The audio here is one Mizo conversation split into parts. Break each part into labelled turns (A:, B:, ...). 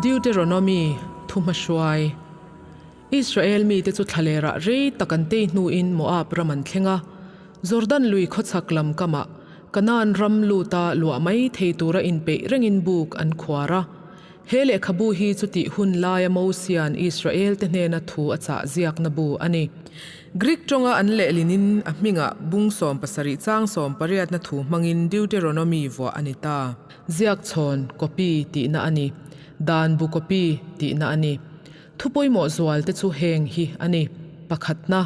A: Deuteronomy, Thuhmahruai. Israel mite chu thlalerah rei tak an tei hnuin Moab ram an thleng a. Jordan lui khawchhak lam kamah Kanaan ram luta luah mai thei tura inpeih rengin buk an khuar a. He lehkhabu hi chutih hun laia Mosia'n Israelte hnena thu a chah ziakna bu a ni. Greek tawnga an lehlinin a hmingah bung 70 chang sawmpariatna thu hmangin Deuteronomy vuah a ni ta. Ziak chhawn, copy, tihna a ni. Dan bu copy tihna a ni. Thu pawimawh zualte chu heng hi a ni. Pakhatna,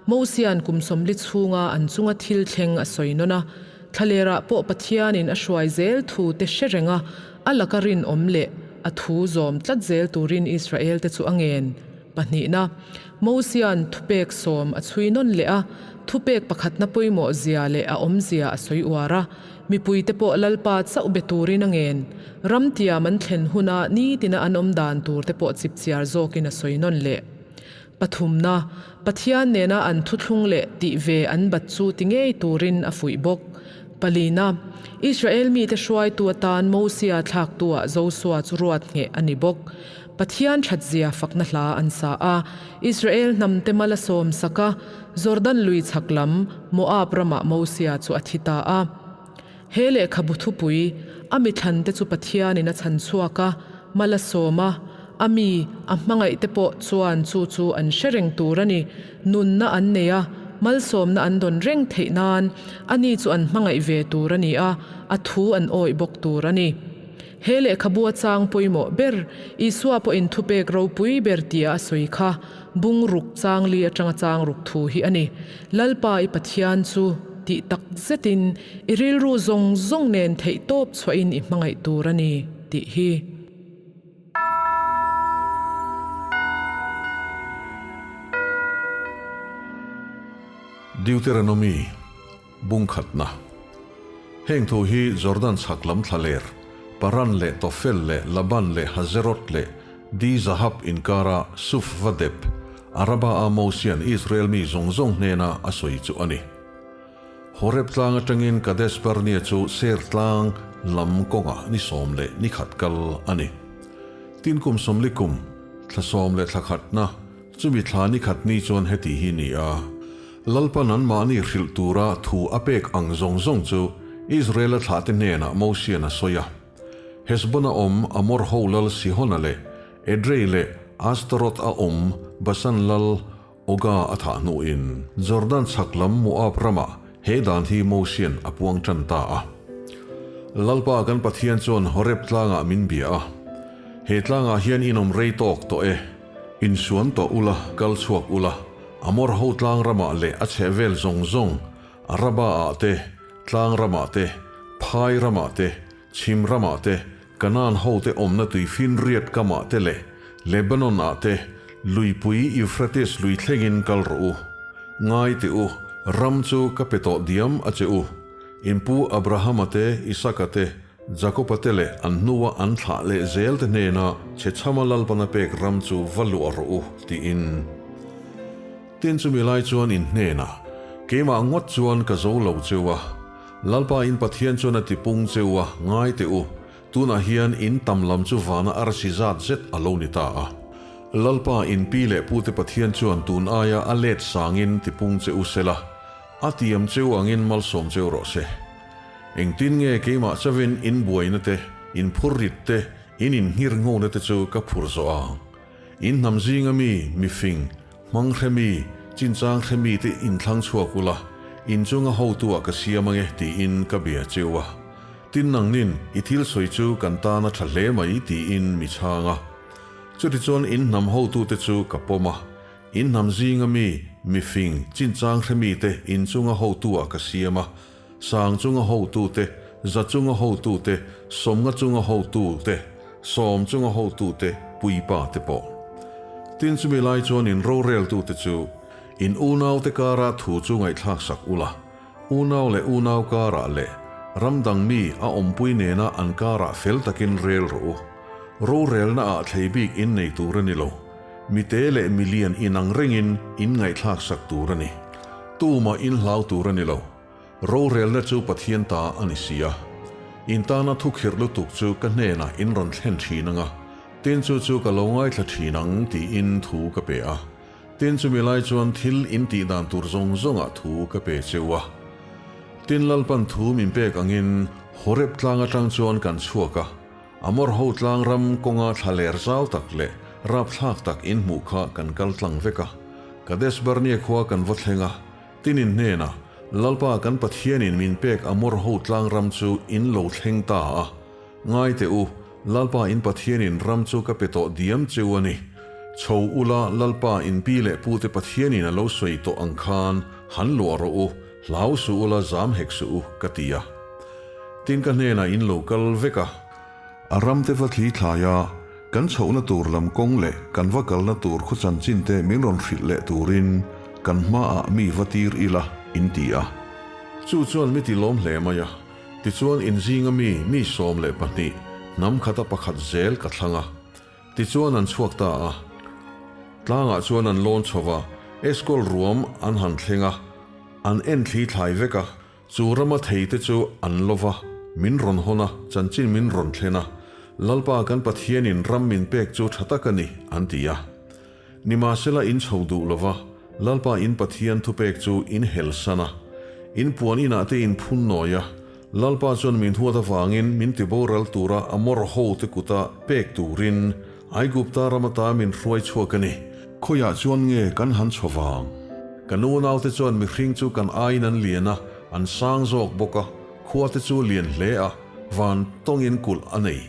A: Mosia'n kum 40 chhunga an chunga thil thleng a sawi nawn a, thlalerah pawh Pathianin a hruai zel thu te hre reng a, a laka rinawm leh a thu zawm tlat zel turin Israelte chu a ngen. Pahnihna, Mosia'n thupek sawm a chhui nawn leh a, thupek pakhatna pawimawh zia leh a awmzia a sawi uar a, Mipuite pawh Lalpa chauh be turin a ngen. Ramtiam an thlen huna nitina an awm dan turte pawh chipchiar zawkin a sawi nawn leh. Pathumna, Pathian nena an thuthlung leh tih ve an bat chu ti ngei turin a fuih bawk. Palina, Israel mite hruaitu atan Mosia thlaktuah Josua chu ruat ngheh a ni bawk. Pathian thatzia fakna hla an sa a, Israel hnamte mal a sawm sak a, Jordan lui chhak lam Moab ramah Mosia chu a thi ta a. He lehkhabu thupui, a mithlante chu Pathianin a chhan chhuak a, mal a sawm a, a mi, a hmangaihte pawh chuan chu chu an hre reng tur a ni. Nunna an nei a, malsawmna an dawn reng theih nan ani chu an hmangaih ve tur a ni a, a thu an awih bawk tur a ni. He lehkhabu a chang pawimawh ber, Isua pawhin thupek ropui ber tia a sawi kha, bung ruk chang li atanga chang ruk thu hi a ni. Lalpa i Pathian chu tih tak zetin i rilru zawng zawng nen theih tawp chhuahin i hmangaih tur a ni, tih hi.
B: Deuteronomy. Bung khatna. Heng thu hi Jordan chhak lam thlaler, Paran leh Tofel leh Laban leh Hazeroth leh Di Zahab inkara Suf va dep, Araba-a Mosia'n Israel mi zawng zawng hnena a sawi chu a ni. Horeb tlang atangin Kadesh Barnea chu Ser tlang lam kawngah ni sawm leh ni khat kal a ni. Tin kum 40 kum, thla sawm leh thla khatna, chumi thla ni khat ni chuan heti hi ni a. Lalpan anmahni hrilh tura thu a pek ang zawng zawng chu Israela thlahte hnenah Mosia'n a sawi a. Hesbon-a awm Amor ho lal Sihona leh Edrei leh Ashtaroth a awm Basan lal Oga a thah hnuin Jordan chhak lam Moab ramah he dan hi Mosia'n a puang tan ta a. Lalpa kan Pathian chuan Horeb tlangah min bia a, He tlangah hian inawm rei tawk tawh e. Insuan tawh ula, kal chhuak ula, Amor ho tlang ramah leh a chheh vel zawng zawng, Araba ah te, tlang ramah te, phai ramah te, chhim ramah te, Kanaan ho te awmna tui finriat kamah te leh Lebanon ah te, luipui Euphrates lui thlengin kal rawh u. Ngai teh u, ram chu ka pe tawh diam a che u. In pu Abrahama te, Isaka te, Jakoba te leh an hnua an thlah leh zel te hnena chhe chhama Lalpana pek ram chu va luah rawh u, tiin. Tin chumi lai chuan in hnenah, Keimah ngawt chuan ka zo lo cheu a, Lalpa in Pathian chuan a ti pung cheu a, ngai teh u, tunah hian in tam lam chu vana arsi zat zet a lo ni ta a. Lalpa in pi leh pute Pathian chuan tun aia a let sangin ti pung che u sela, a tiam cheu angin malsawm cheu rawh se. Engtin nge keimah chavin in buaina te, in phurrit te, in inhngir nghona te chu ka phur zawh ang? In hnam zinga mi, mifing, hmang hre mi, chinchang hre mi te inthlang chhuak ula, in chunga hotu ah ka siam ange tiin ka bia cheu a. Tin nangnin i thil sawi chu kan tan a tha hle mai tiin mi chhang a. Chutichuan in hnam hotu te chu ka pawm a. In hnam zinga mi, mifing, chinchang hre mi te in chunga hotu ah ka siam a. Sang chunga hotute, za chunga hotute, sawmnga chunga hotute, sawm chunga hotute, puipa te pawh. Tin chumi lai chuan in roreltute chu in unaute karah thu chu ngaihthlak sak ula, unau leh unau karah leh ram dang mi a awmpui nena an karah fel takin rel rawh u. Rorelna ah thlei bik in nei tur a ni lo. Mite leh milian inang rengin in ngaihthlak sak tur a ni. Tumah in hlau tur a ni lo. Rorelna chu Pathian ta a ni si a. In tana thukhirh lutuk chu ka hnenah in rawn thlen thin ang a. Tin chu chu ka lo ngaithla thin ang tiin thu ka pe a. Tin chumi lai chuan thil in tih dan tur zawng zawngah thu ka pe cheu a. Tin Lalpan thu min pek angin Horeb tlang atang chuan kan chhuak a, Amor ho tlang ram kawnga thla ler zau tak leh rapthlak tak in hmuh kha kan kal tlang vek a. Kadesh Barnea khua kan va thleng a, tin in hnenah, Lalpa kan Pathianin min pek Amor ho tlang ram chu in lo thleng ta a. Ngai teh u, Lalpa in Pathianin ram chu ka pe tawh diam cheu a ni. Chho ula Lalpa in pi leh pute Pathianin a lo sawi tawh ang khan han luah rawh u, hlau suh ula zam hek suh u, ka ti a. Tin ka hnenah in lo kal vek a. A ramte va thli thlai a, kan chhohna tur lam kawng leh kan va kalna tur khaw chanchinte min rawn hrilh leh turin kan hmaah mi va tir ila, in ti a. Chu chuan mi ti lawm hle mai a. Tichuan inzinga mi mi 12, hnam khata pakhat zel ka thlang a. Tichuan an chhuak ta a. Tlangah chuan an lawn chho va, Eskol ruam an han thleng a, an en thli thlai vek a. Chu rama theite chu an lo va, min rawn hawn a, chanchin min rawn thlen a. Lalpa kan Pathianin ram min pek chu tha tak a ni, an ti a. Nimahsela in chho duh lova, Lalpa in Pathian thupek chu in helsan a, in puan inah te in phun nawi a, Lalpa chuan min huat avangin min tiboral tura Amor hote kuta pek turin Aigupta ram ata min hruai chhuak a ni. Khawiah chuan nge kan han chho vang? Kan unaute chuan mihring chu kan aiin an lian a, an sang zawk bawk a, khuate chu lian hle a, van tawngin kulh a nei.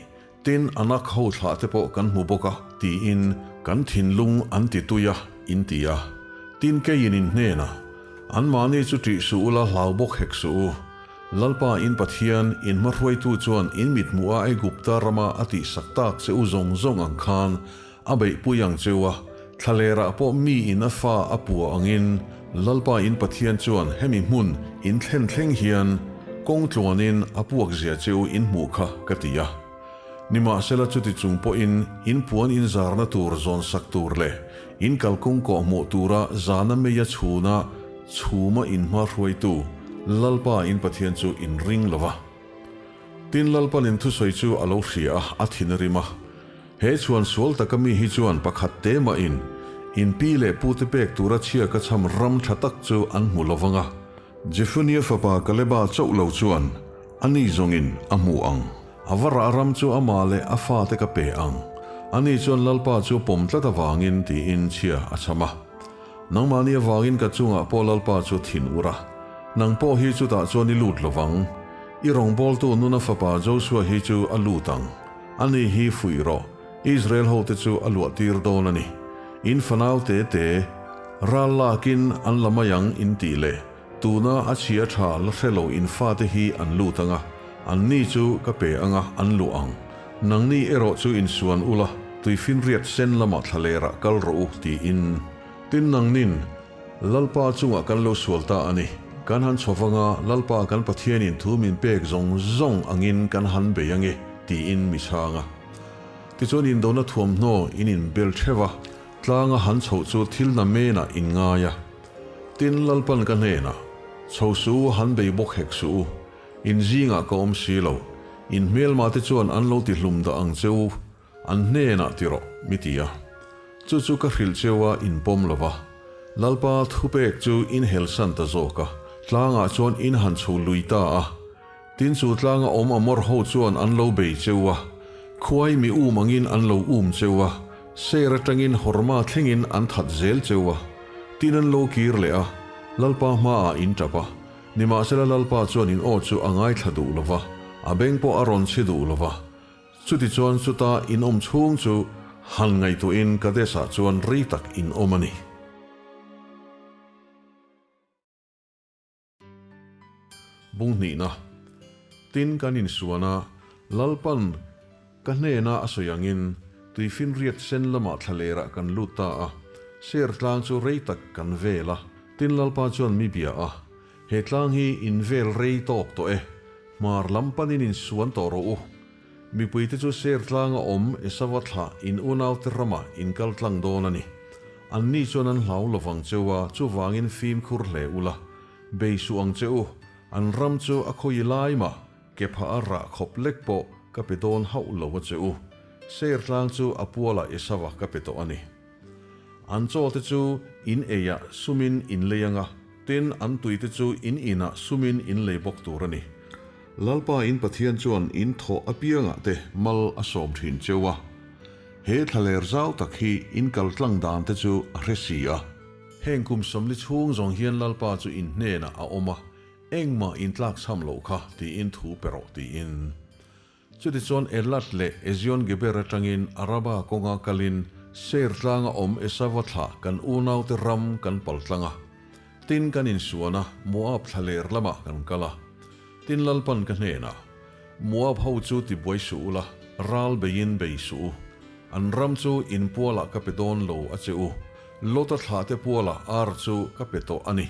B: Tin, Anak ho thlah te pawh kan hmu bawk a, tiin kan thinlung an ti tui a, in ti a. Tin, keiin in hnenah, Anmahni chu ṭih suh ula hlau bawk hek suh u. Lalpa in Pathian, in hmahruaitu chuan in mithmuh a Aigupta rama a tihsak tak che u zawng zawng ang khan a beihpui ang cheu a, thlalerah pawh mi in a fa a pua angin Lalpa in Pathian chuan hemi hmun in thlen thleng hian kawng tluanin a puak zia cheu in hmuh kha ka ti a. Nimahsela chuti chung pawhin in puan in zarna tur zawn sak tur leh in kalkawng kawh hmuh tura zana meia chhuna chhuma in hma hruaitu Lalpa in Pathian chu in ring lo va. Tin Lalpan in thusawi chu a lo hria a, a thin a rim a. He chhuan sual taka mi hi chuan pakhat te mahin in pi leh pute pek tura chhia ka chham ram tha tak chu an hmu lo vang a. Jefunia fapa Kaleba chauh lo chuan ani zawngin a hmu ang. A va rah ram chu amah leh a fate ka pe ang. Ani chuan Lalpa chu pawm tlat avangin tiin chhia a chham a. Nangmahni avangin ka chungah pawh Lalpa chu thin ur a. Nang pawh hi chutah chuan i lut lo vang. I rawngbawltu nuna fapa Joshua hi chu a lut ang. Ani hi fuih rawh, Israel hote chu a luah tir dawn a ni. In fanau te te, ral lakin an la mai ang in tih leh, tuna a chhia tha la hre lo in fate hi an lut ang a, an ni chu ka pe ang a, an luah ang. Nangni erawh chu insuan ula, tuifinriat sen lamah thlalerah kal rawh u, tiin. Tin nangnin, Lalpa chungah kan lo sual ta a ni. Kan han chho vang a, Lalpa kan Pathianin thu min pek zawng zawng angin kan han bei ange, tiin mi chhang a. Tichuan indona thuamhnaw in inbel theuh a, tlanga han chhoh chu thil na menah in ngai a. Tin, Lalpan ka hnenah, Chho suh u, han bei bawk hek suh u. In zingah ka awm si lo. In hmelmate chuan an lo tihlum dah ang che u. An hnenah ti rawh, mi ti a. Chu chu ka hrilh cheu a in pawm lo va. Lalpa thupek chu in helsan ta zawk a, tlangah chuan in han chho lui ta a. Tin chu tlanga awm Amor ho chuan an lo bei cheu a, khuai mi um angin an lo um cheu a, Seir atangin Horma thlengin an that zel cheu a. Tin an lo kir leh a, Lalpa hmaah in tap a. Nimahsela Lalpa chuan in aw chu a ngaithla duh lo va, a beng pawh a rawn chhi duh lo va. Chutichuan chuta in awm chhung chu han ngaihtuahin Kadesh-ah chuan rei tak in awm a ni. Bung hnihna, Tin kan insuan a, Lalpan ka hnena a sawi angin tuifinriat sen lamah thlalerah kan lut ta a, ser tlang chu rei tak kan vel a. Tin Lalpa chuan mi bia a, He tlang hi in vel rei tawk tawh e, Hmar lam panin insuan tawh rawh u. Mipuite chu ser tlanga awm Esava thlah in unaute ramah in kal tlang dawn a ni. Anni chuan an hlau lovang che u a, chuvangin fimkhur hle ula, bei suh ang che u. An ram chu a khawi lai mah, ke phah a rah khawp lek pawh ka pe dawn hauh lo a che u. Seir tlang chu a pualah Esava ka pe tawh a ni. An chaw te chu in eiah sumin in lei anga, tin an tui te chu in inah sumin in lei bawk tur a ni. Lalpa in Pathian chuan in thawh apiangah te mal a sawm thin cheu a. He thlaler zau tak hi in kal tlang dan te chu a hre si a. Heng kum 40 chhung zawng hian Lalpa chu in hnenah a awm a, engmah in tlakchham loh kha tiin thu pe rawh tiin. Chutichuan Elath leh Ezion-geber atangin Araba kawnga kalin Seir tlanga awm Esava thlah kan unaute ram kan pal tlang a. Tin kan insuan a, Moab thlaler lamah kan kal a. Tin Lalpan ka hnenah, Moab ho chu tibuai suh ula, ral beiin bei suh u. An ram chu in pualah ka pe dawn lo a che u. Lota thlahte pualah ar chu ka pe tawh a ni.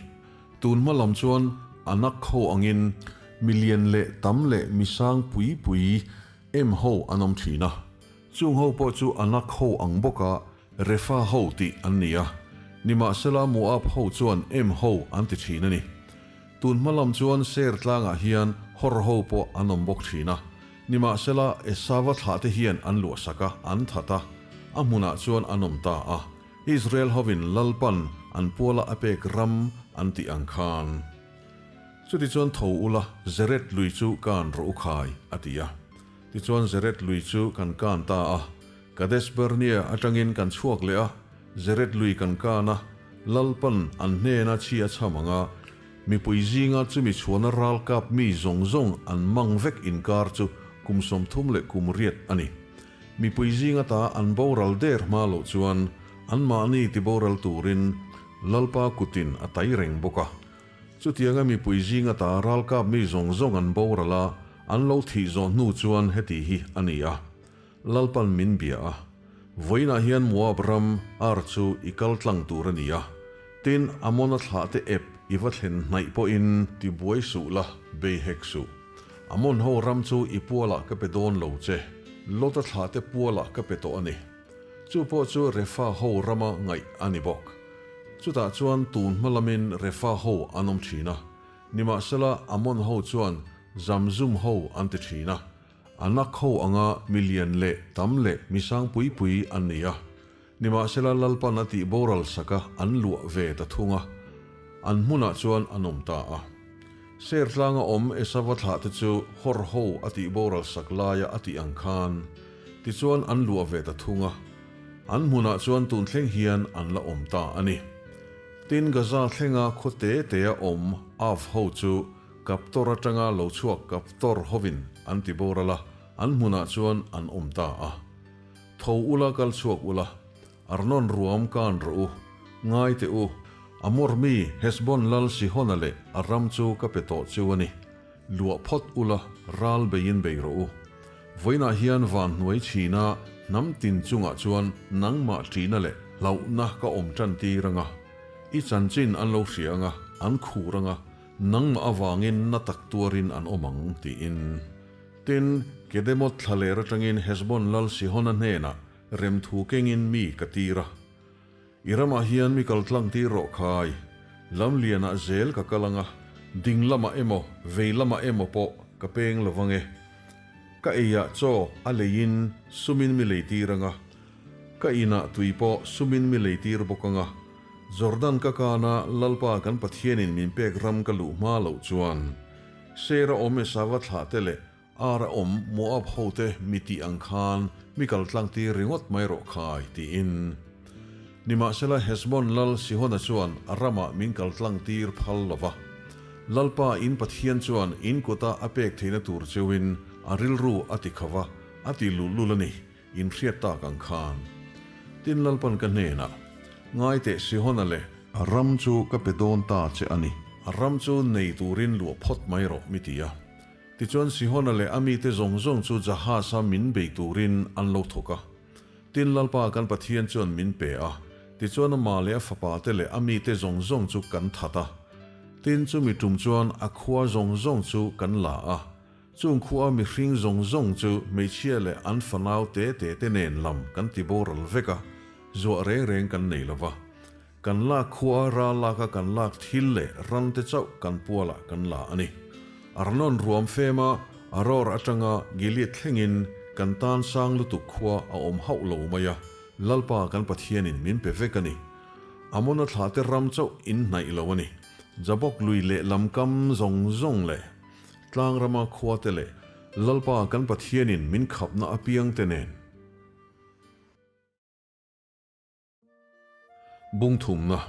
B: Tun hma lam chuan Anak ho angin milian leh tam leh misang pui pui em ho an awm thin a. Chung ho pawh chu Anak ho ang bawka Refa ho tih an ni a. Nimahsela Moab ho chuan em ho an ti thin a ni. Tun hma lam chuan Seir tlangah hian Hor ho pawh an awm bawk thin a. Nimahsela Esava thlahte hian an luahsak a, an that a, a hmunah chuan an awm ta a. Israel hovin Lalpan an puala a pek ram an tih ang khan. Chutichuan tho ula Zered lui chu kan rawh u khai, a ti a. Tichuan Zered lui chu kan kan ta a. Kadesh Barnea atangin kan chhuak leh a, Zered lui kan kan a, Lalpan an hnena chhi a chham ang a, mipui zinga chumi chhuana ralkap mi zawng zawng an mang vek inkar chu kum 30 leh kum 8 a ni. Mipui zing ata an boral der hma loh chuan anmahni tiboral turin Lalpa kutin a tai reng bawk a. Chutianga mipui zing ata ralkap mi zawng zawng an boral a, an lo thih zawh hnu chuan heti hi a ni a, Lalpan min bia a, Vawiinah hian Moab ram Ar chu i kal tlang tur a ni a, tin Amona thlahte ep i va thlen hnaih pawhin tibuai suh la, bei hek suh. Amon ho ram chu i pualah ka pe dawn lo che, Lota thlahte pualah ka pe tawh a ni. Chu pawh chu Refa ho rama ngaih a ni bawk. Chutah chuan tun hma lamin Refa ho an awm thin a, nimahsela Amon ho chuan Zamzum ho an ti thin a, Anak ho anga milian leh tam leh misang pui pui an ni a. Nimahsela Lalpan a tih boral saka an luah ve ta thung a, an hmunah chuan an awm ta a. Sertlanga awm Esava thlahte chu Hor ho a tih boral sak laia a tih ang khan, tichuan an luah ve ta thung a, an hmunah chuan tun thleng hian an la awm ta a ni. Tin, Gaza thlenga khaw te tea awm Av ho chu Kaptor atanga lo chhuak Kaptor hovin an ti boral a, an hmunah chuan an awm ta a. Tho ula kal chhuak ula, Arnon ruam kan rawh u, ngai teh u, Amor mi Hesbon lal Sihona leh a ram chu ka pe tawh cheu a ni. Luah phawt ula, ral beiin bei rawh u. Vawiinah hian van hnuai chhina hnam tin chungah chuan nangmah ṭihna leh hlauhna ka awm ṭan tir anga, i chanchin an lo hria anga, an khur anga, nangmah avangin na tak tuarin an awm ang, tiin. Tin, Kedemoth thlaler atangin Hesbon lal Sihona hnenah remthu kengin mi ka tir a. I ramah hian mi kal tlang tir rawh khai, lam lianah zel ka kal anga, ding lamah emaw vei lamah emaw pawh ka peng lo vang e. Ka eiah chaw a leiin sumin mi lei tir anga, ka inah tui pawh sumin mi lei tir bawk anga, Jordan ka kana Lalpa kan Pathianin min pek ram ka luh hma loh chuan, Seir a awm Esava thlahte leh Ar a awm Moab hote mi tih ang khan mi kal tlang tir ringawt mai rawh khai, tiin. Nimahsela Hesbon lal Sihona chuan a ramah min kal tlang tir phal lo va. Lalpa in Pathian chuan in kuta a pek theihna tur cheuin a rilru a ti kho va, a ti lul lul a ni, in hriat tak ang khan. Tin Lalpan ka hnenah, Ngai teh Sihona leh a ram chu ka pe dawn ta che a ni. A ram chu nei turin luah phawt mai rawh mi ti a. Tichuan Sihona leh a mite zawng zawng chu Jahaz-a min bei turin an lo thawk a. Tin Lalpa kan Pathian chuan min pe a, tichuan amah leh a fapate leh a mite zawng zawng chu kan that a. Tin chumi tum chuan a khua zawng zawng chu kan la a. Chung khua mihring zawng zawng chu hmeichhia leh an fanau te te te nen lam kan ti boral vek a, zuah reng reng kan nei lo va. Kan lak khua ral laka kan lak thil leh ran te chauh kan pualah kan la a ni. Arnon ruam fema Aror atanga Gilead thlengin Kan tan sang lutuk khua a awm hauh lo mai a, Lalpa kan Pathianin min pe vek a ni. Amona thlahte ram chauh in hnaih lo a ni. Jabok lui lehlam kam zawng zawng leh tlangrama khuate leh Lalpa kan Pathianin min khapna apiangte nen. Bung thumna.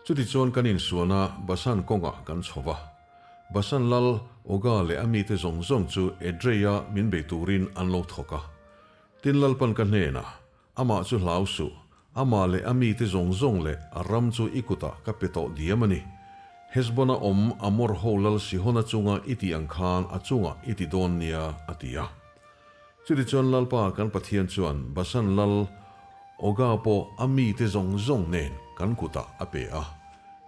B: Chutichuan kan insuana Basan kawngah kan chho va. Basan lal Oga leh a mite zawng zawng chu Edrei-a min bei turin an lo thawk a. Tin Lalpan ka hnenah, Amah chu hlau suh, amah leh a mite zawng zawng leh a ram chu i kutah ka pe tawh diam a ni. Hesbon-a awm Amor ho lal Sihona chunga i tih ang khan a chungah i ti dawn nia, a ti a. Chutichuan Lalpa kan Pathian chuan Basan lal Oga pawh a mite zawng zawng nen kan kutah a pe a.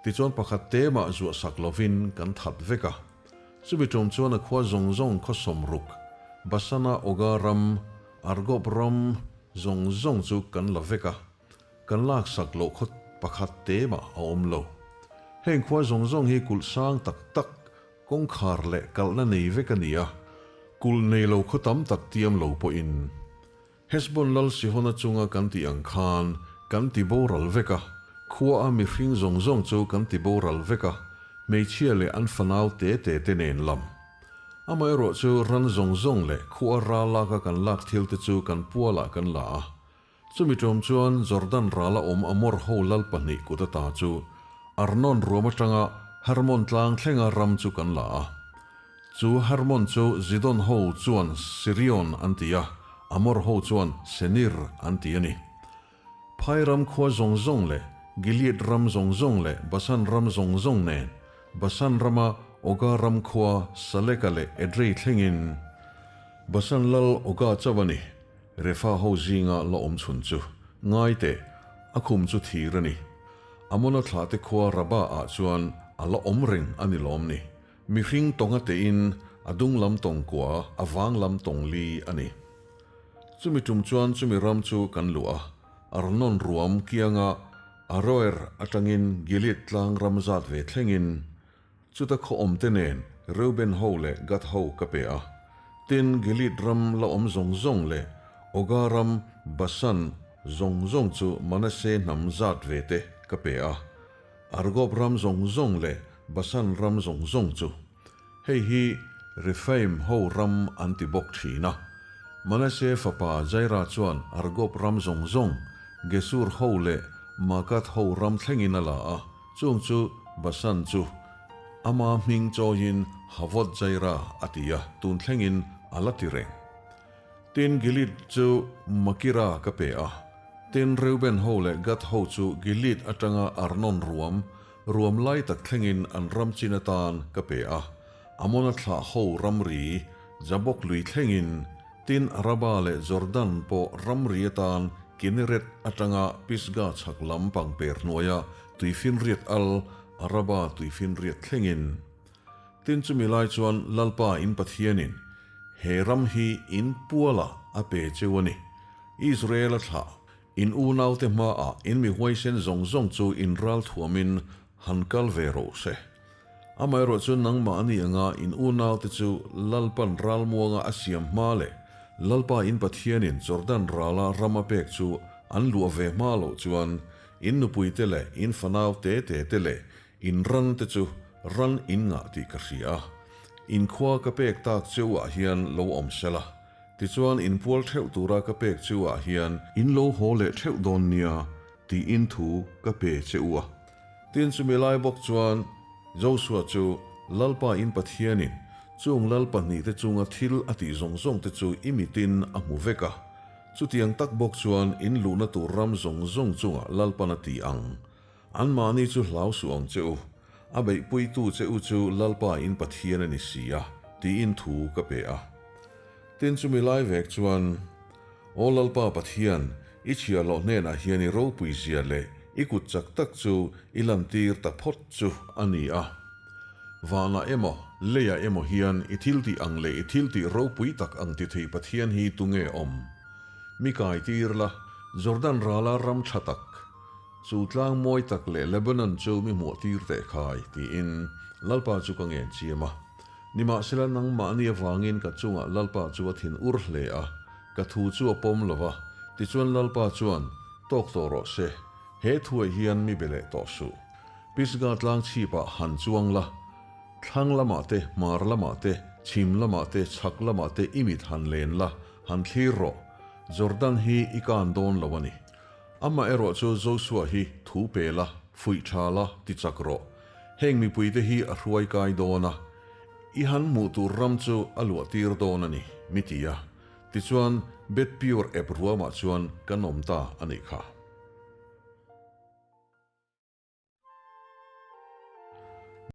B: Tichuan pakhat te mah zuah sak lovin kan that vek a. Chumi tum chuan a khua zawng zawng khaw sawmruk, Basana Oga ram, Argob ram zawng zawng chu kan la vek a. Kan lak sak loh khaw pakhat te mah a awm lo. Heng khua zawng zawng hi kulh sang tak tak Kawngkhar leh kalhna nei vek a ni a, kulh nei lo khaw tam tak tiam lo pawhin Hesbon lal Sihona chunga kan tih ang khan kan ti boral vek a, khua a mihring zawng zawng chu kan ti boral vek a, hmeichhia leh an fanau te te te nen lam. Amaherawh chu ran zawng zawng leh khua ral laka kan lak thil te chu kan pualah kan la a, Chumi ṭawm chuan Jordan rala awm Amor ho lal pahnih kut ata chu Arnon ruam aṭanga Hermon tlang thlenga ram chu kan la a. Chu Hermon chu Zidon ho chuan Sirion an ti a, Amor ho chuan Senir an ti a ni. Phai ram khua zawng zawng leh Gilead ram zawng zawng leh Basan ram zawng zawng nen Basan rama Oga ram khua Saleka leh Edrei thlengin Basan lal Oga chauh a ni. Refa ho zinga la awm chhun chu ngai teh, a khum chu thir a ni. Amona thlahte khua Rabah ah chuan a la awm reng a ni lawm ni. Mihring tawnga tein a dung lam tawng kua, a vang lam tawng li a ni. Chumi tum chuan chumi ram chu kan luh a, Arnon ruam kianga Aroer atangin Gilead tlang ram zat ve thlengin, Chuta khaw awmte nen Reuben ho leh Gad ho ka pe a. Tin, Gilead ram la awm zawng zawng leh Oga ram Basan zawng zawng chu Manasseh hnam zat ve te ka pe a. Argob ram zawng zawng leh Basan ram zawng zawng chu. Hei hi Rephaim ho ram an ti bawk thin a. Manasseh fapa Jaira chuan Argob ram zawng zawng, Gesur ho leh Maakath ho ram thlengin a la a. Chung chu Basan chu ama hming chawiin Havot Jaira a ti a, tun thlengin a la ti reng. Tin, Gilead chu Makira ka pe a. Tin, Reuben ho leh Gad ho chu Gilead atanga Arnon ruam, ruam lai tak thlengin an ram chin atan ka pe a. Amona thlah ho ramri, Jabok lui thlengin, tin Araba leh Jordan pawh ramri atan Kinneret atanga Pisgah chhak lam pangper hnuaia tuifinriat al Araba tuifinriat thlengin. Tin chumi lai chuan Lalpa in Pathianin he ram hi in pualah a pe cheu a ni. Israel a thlah, in unaute hmaah in mi huaisen zawng zawng chu in ral thuamin han kal ve rawh se. Amaherawh chu nangmah a ni anga in unaute chu Lalpan ralmuanga a siam hma leh Lalpa in Pathianin Jordan rala ram a pek chu an luah ve hma loh chuan in nupuite leh in fanau te te te leh in ran te chu ran in ngah tih ka hria a. In khua ka pek tak cheu ah hian lo awm sela, tichuan in pual theuh tura ka pek cheu ah hian in lo haw leh theuh dawn nia tiin thu ka pe che u a. Tin chumi lai bawk chuan Joshua chu Lalpa in Pathianin chung lal pahnihte chunga thil a tih zawng zawngte chu i mitin a hmu vek a. Chutiang tak bawk chuan in luhna tur ram zawng zawng chungah Lalpan a ti ang. Anmahni chu hlau suh ang che u, a beihpuitu che u chu Lalpa in Pathian a ni si a, tiin thu ka pe a. Tin chumi lai vek chuan, Aw Lalpa Pathian, i chhiahhlawh hnenah hian i ropui zia leh i kut chak tak chu i lantir ta phawt chu a ni a. Vanah emaw, leiah emaw hian i thiltih ang leh i thiltih ropui tak ang ti thei Pathian hi tunge awm? Mi kai tir la, Jordan rala ram tha tak, chu tlang mawi tak leh Lebanon chu mi hmuah tir teh khai, tiin Lalpa chu ka ngen chiam a. Nimahsela nangmahni avangin ka chungah Lalpa chu a thin ur hle a. Ka thu chu a pawm lo va, tichuan Lalpa chuan, Tawk tawh rawh se, he thuah hian mi be leh tawh suh. Pisgah tlang chhipah han chuang la, thlang lamah te, hmar lamah te, chhim lamah te, chhak lamah te i mit han len la, han thlir rawh. Jordan hi i kan dawn lo a ni. Amaherawh chu Joshua hi thu pe la, fuih tha la, ti chak rawh. Heng mipuite hi a hruai kai dawn a, i han hmuh tur ram chu a luah tir dawn a ni, mi ti a. Tichuan, Beth-peor ep ruamah chuan kan awm ta a nih kha.